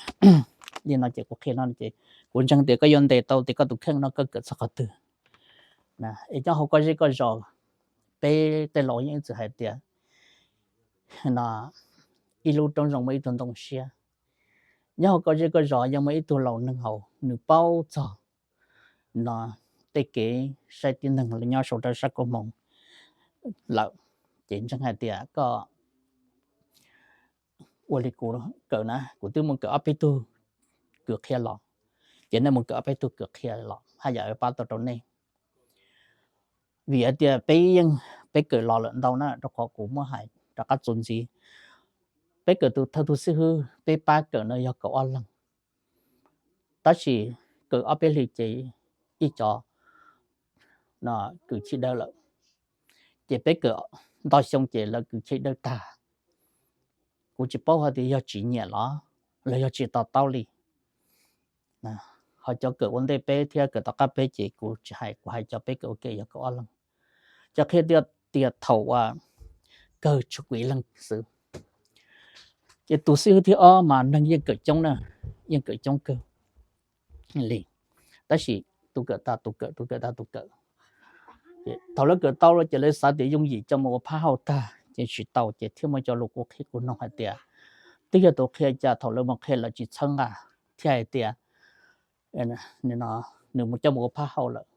li no ces kuv qhia no ces kuv ntseeg tias koj yuav ntes tau tias koj tus kheej no koj kawm txog qhov twg. Es nyob hauv koj zej koj zos, peb tej laus yeej ib txwm hais tias no, ib lub roob zoo muaj ib tug ntoo siab. Nyob hauv koj zej koj zos yeej muaj ib tug laus neeg haus nws paub txog no tej kev saib tib neeg nyob saum rau sab koob hmoov lawm, ces ntseeg hais tias koj ua li kuv kawm na, kuv twb mus kawm ob peb tug kws qhia los, ces nej mus kawm ob peb tug kws qhia los haj yam pab tau rau nej. Vim hais tias peb yeej, peb kawm los lawm ntau na, rau qhov kuv muab hais rov qab txuas ntxiv, peb kawm tus thawj tug xib hwb peb pab kawm no yog kaum ob leeg, tab sis kawm ob peb hlis ces ib co no kws chij dawb lawm, ces peb kawm ntau xyoo ces lawv kws chij dawb tag. Kuv tsis paub hais tias yog tsis nyiam los, los yog tsis to taub li. Ho cov kawm ua ntej peb thiab kawm tom qab peb ces kuv tsis hais, kuv hais cov peb kawm ua ke yog kaum ob leeg. Cov qhia tias thaum uas kawg tshwj kuv ib leeg xwb, ces tus xib hwb thib ob mas neeg yeej kawm coob na, yeej kawm coob kawg li, tab sis tus kawm tag tus kawm, tus kawm tag tus kawm. Thaum lawv kawm tau lawm ces lawv xav tias yooj yim coj mus ua phab hauj tag ces tsis tau, ces thiaj muaj cov lus kuv qhia kuv noog hais tias twb yog tus qhia cas thaum lawv mus qhia lawv tsis txhawb nqa, thiaj hais tias nws mus coj mus ua phab hauj lawm,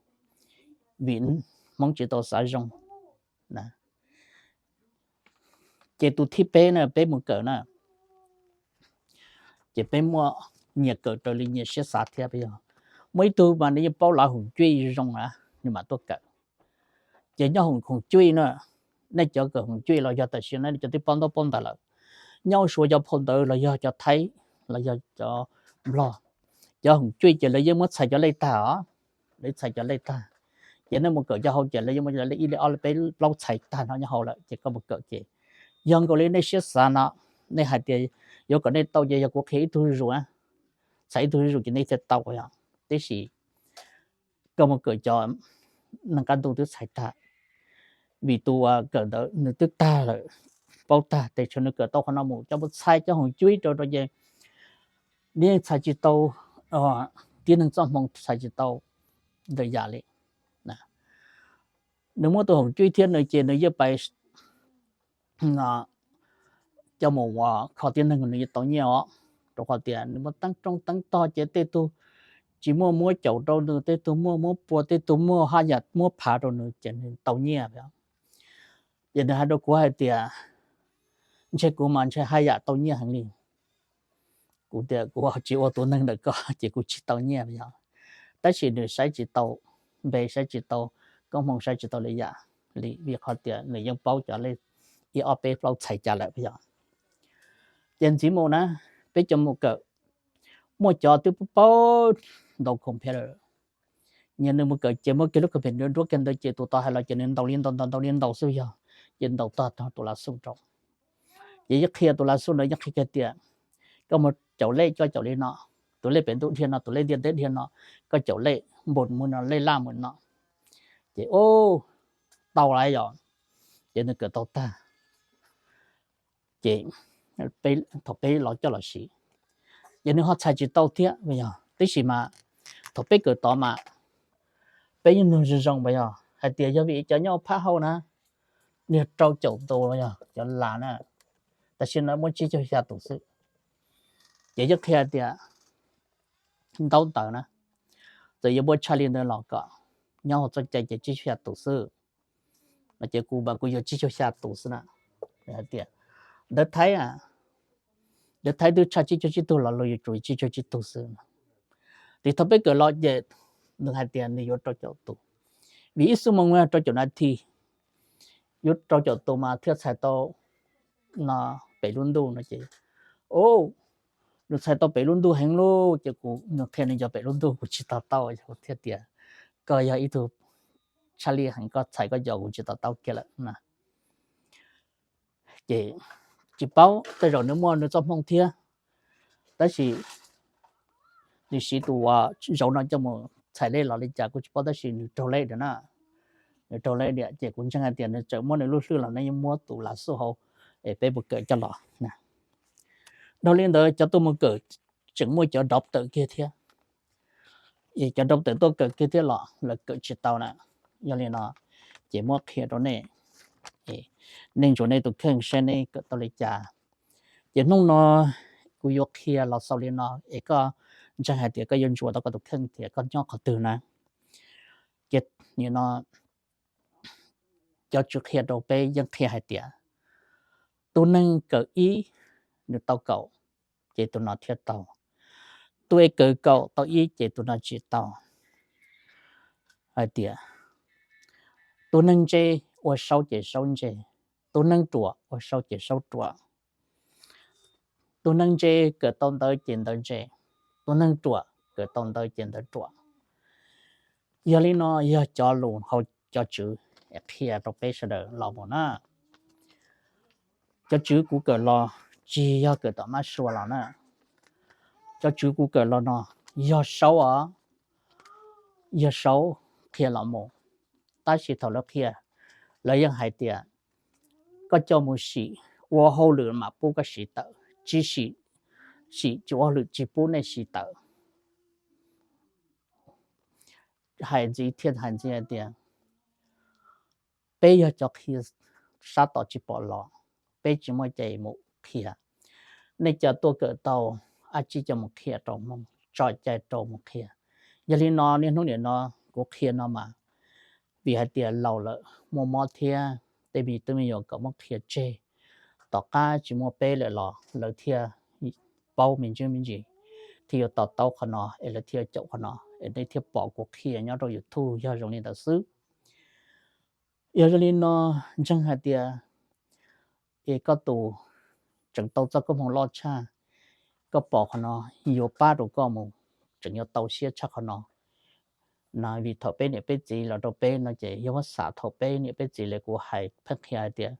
vim Hmoob tsis tau xav zoo. Ces tus thib peb na, peb mus kawm na, ces peb muaj nyias kawm raws li nyias siab xav thiab. Peb yog muaj ib tug mas nws yeej paub lawv hoom cuij zoo na, nws mam tuaj kawm. Ces nyob hoom cuij na, nej cov kawm hoom cuij los yog tam sim no nej cov twb paub ntaub paub ntawv lawm, nyob ua Suav cov phau ntawv los yog cov Thaib los yog cov Nplog, cov hoom cuij ces lawv yeej muab txhais cov lej tag os, lawv txhais cov lej tag. Ces nej mus kawm cov hauv ces lawv yeej muab cov lej ib lej ob lej peb plaub txhais tag no nyob hauv lawm ces koj mus kawm ces yog nkaus li nej siab xav no, nej hais tias yuav kom nej tau ces yog kuv qhia ib tug zuj zus, txhais ib tug zuj zus ces nej thiaj tau. Tiam sis koj mus kawm cov neeg qab ntuj twb txhais tag, vim tus kawm ntawd nws twb tag lawm, paub tag, tes tshuav nws kawm tau qhov no mus coj mus txhais cov hoom cuij rau rau ces nws yeej txhais tsis tau, tib neeg txoj hmoo txhais tsis tau ntawm yam li. Nws muab tus hoom cuij thiab nws ces nws yeej pais coj mus ua kho tib neeg nws yeej tau nyiaj os, rau qhov tias nws muaj teeb roob teeb tog ces tej tug tsis muaj muab caum rau nws, tej tug muaj muab pua, tej tug muaj haj yam muab phav rau nws ces nws tau nyiaj. Ces nws hais rau kuv hais tias ntshe kuv mas ntshe haj yam tau nyiaj heev li. Kuv tias kuv tsis ua tus neeg ntawm koj ces kuv tsis tau nyiaj yog. Tab sis nws saib tsis tau npe, saib tsis tau koob hmoov, saib tsis tau li yam li, vim qhov tias nws yeej paub cov lej ib ob peb plaub txhais cas lawm yog. Ces ntxiv mus na, peb cov mus kawm, muaj cov twb paub ntau khoom phem lawm. Nyias nws mus kawm ces muab kiag lub khoom phem nruab kiag ntawd ces tus tod hais los ces nws ntaus li ntau ntaus ntaus li ntau xwb yog, ces ntaus tag tus lav xu rau. Ces yeej qhia tus lav xu ntawd yeej qhia kiag tias koj mus caum lej koj caum li no, tus lej pem ntuj dhia no, tus lej ntiaj teb dhia no, koj caum lej npus mus no, lej laj mus no. Ces ub, tau lawm yog, ces nws kawm tau tag. Ces thaum peb los coj los siv, ces nws ho txhais tsis tau thiab yog. Tab sis mas thaum peb kawm tod mas peb yeej nug zoo zoo yog hais tias yog vim cov nyob phab hauv na, nws rau caum tus yog cov lav na, tam sim no muaj tsib caug xya tus xwb. Ces yeej qhia tias ntaub ntawv na, txawm yuav muaj tshaj li ntawd los kom nyob hauv txoj cai ces tsib caug xya tus xwb no, ces kuv mas kuv yuav tsib caug xya tus xwb na. Hais tias ntawv Thaib, ntawv Thaib twb tshaj tsib caug tsib tug los luag yuav tsum tsib caug tsib tug xwb. Ces thaum peb kawm los ces nws hais tias nws yuav rau caum tus, vim ib xuab moos rau caum nas this, yuav rau caum tus mas thiaj txhais tau no pem lub ntuj no ces, ub, nws txhais tau pem lub ntuj heev lauj, ces kuv, nws qhia nws cov pem lub ntuj kuv tsis to taub, kuv thiaj tias koj yog ib tug tshaj lij heev, koj txhais koj cov kuv tsis to taub kiag lawm na. Ces tsis paub, tej zaum nws muaj nws txoj hmoo thiab, tab sis nws siv tus uas zauv no coj mus txhais lej los li cas kuv tsis paub, tab sis nws raug lej diam na. Nws raug lej diam ces kuv ntseeg hais tias nws tseem muab nws lub hlwb los nws yeej muab tus lav xu hauv es peb mus kawm coj los. Dhau li ntawd cov tuaj mus kawm tseem muaj cov dov tawm kiag thiab. Cov dov tawm tuaj kawm kiag thiab los lawv kawm tsis tau na. Yog li no ces muab qhia rau nej, nej ntsuas nej tus kheej saib nej kawm tau li cas. Ces hnub no kuv yuav qhia los xaus li no es koj ntseeg hais tias koj yuav ntsuas tau koj tus kheej tias koj nyob qhov twg na. Ces nim no cov tswv qhia rau peb yeej qhia hais tias tus neeg kawm ib nws tau kaum ces tus no thiaj tau. Tus es kawm kaum tau ib ces tus no tsis tau. Hais tias tus neeg ntse ua saub ces saub ntse, tus neeg ruam ua saub ces saub ruam. Tus neeg ntse kawm tau ntawv ces ntawv ntse, tus neeg ruam kawm tau ntawv ces ntawv ruam. Yog li no yog cov lus hauv cov tswv qhia rau peb sawv daws los mus na. Cov tswv kuv kawm los tsis yog kawm tom mab sua los na. Cov tswv kuv kawm los no yog saub os, yog saub qhia los mus. Tab sis thaum lawv qhia, lawv yeej hais tias koj coj mus sim ua hauj lwm mam pub koj siv tawm, tsis sim, sim tsis ua hauj lwm tsis pub nej siv tawm. Hais ntxiv thiaj hais ntxiv hais tias peb yog cov qhia sab tom tsis pom los, peb tsis muaj cai mus qhia. Nej cov tuaj kawm tau, ab tsib coj mus qhia rau Hmoob, tso cai rau mus qhia. Yog li no niaj hnub nim no kuv qhia no mas vim hais tias laus lawm muaj mob thiab, tej me tub me nyuam kom muab qhia tseg. Tom qab tsis muaj peb lawm los lawv thiaj paub me ntsis me ntsis, thiaj yuav to taub qhov no es lawv thiaj caum qhov no es nej thiaj pom kuv qhia nyob rau YouTube yog zoo li ntawd xwb. Yog zoo li no ntseeg hais tias es koj tus tseem tau txoj koob hmoov loj tshaj, koj pom qhov no yuav pab rau koj mus, tseem yuav tau siab tshaj qhov no. Na vim thaum peb niam peb txiv los rau peb no ces yog muab xav thaum peb niam peb txiv li kuv hais pheej qhia hais tias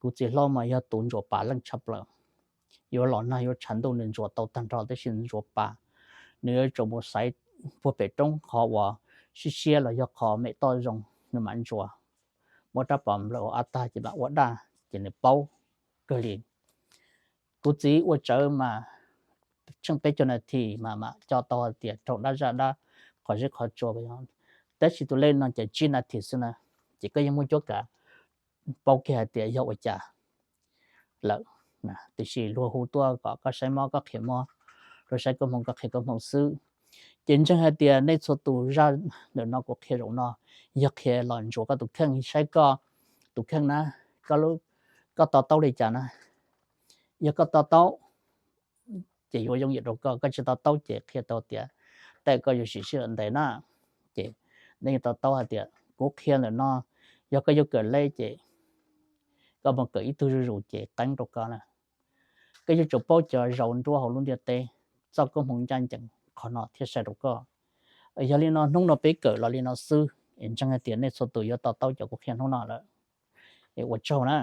kuv txiv hlob mas yog tus ntsuas pas leej tshaj plaws. Yuav los nag yuav tshav ntuj nws ntsuas tau tag nrho tab sis ntsuas pas, nws yuav tsum mus xaiv puag pem roob qhov uas siab siab los yog qhov me toj zoo nws mam ntsuas. Muab rab pas nplawm ua av tag ces mam ua daj ces nws paub kawg li. Kuv txiv ua tsawv mas tsheej peb caug nas this mas mam coj tau hais tias raug dab zaj dab qhov zeb qhov tsua. Tab sis tus lej no ces tsib nas this xwb na, ces koj yeej muaj cuab kav paub kiag hais tias yog ua cas lawm. Tiam sis luag hu tuaj kom koj saib mob koj qhia mob, luag saib koob hmoov koj qhia koob hmoov xwb. Ces ntseeg hais tias nej txhua tus zaj ntawm no kuv qhia zaum no yog qhia los ntsuas koj tus kheej saib koj tus kheej na, koj to taub li cas na. Yog koj to taub ces yuav yooj yim rau koj. Koj tsis to taub ces qhia tau tias tej koj yuav siv sij hawm ntev na. Ces nej yuav to taub hais tias kuv qhia ntawm no, yog koj yuav kawm lej ces koj mus kawm ib tug zuj zus ces qeeb rau koj na. Koj yuav tsum paub cov zauv nruab hauv lub ntiaj teb, txoj koob hmoov ncaj ncees qhov no thiaj sai rau koj. Yog li no hnub no peb kawm los li no xwb, es ntseeg hais tias nej txhua tus yuav to taub cov kuv qhia hnub no lawm. Es ua tsaug na.